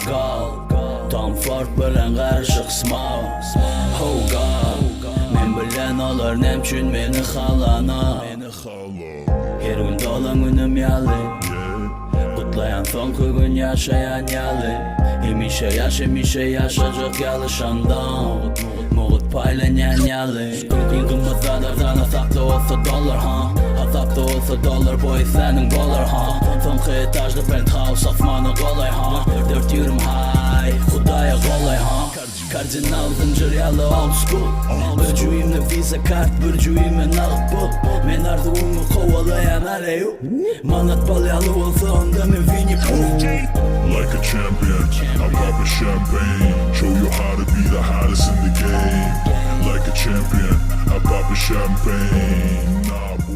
gold Tom Ford bilen garyşyk smoke Oh God Men bilen olar näme üçin meni halanok Her gün dolan günüm ýaly Gutlaýan soňky gün ýaşaýan ýaly Hemişe ýaş hemişe ýaşajak ýaly Şandan Mugt paýlanýan ýaly Gün gymmat zatlardan hasapda bolsa dollar ha Hasapda bolsa dollar boý isländiň bolar ha Soňky etažda penthouse asmana golaý ha 4.20 high Hudaýa golaý ha Kardinal zynjyr ýaly old school Bir jübimde visa kart bir jübime nagt pul Men arzuwymy kowalaýan aleýu Manat bal ýaly bolsa onda men Winnie Pooh Like a champion, I pop a champagne. Show you how to be the hottest in the game. Like a champion, I pop a champagne. Nah.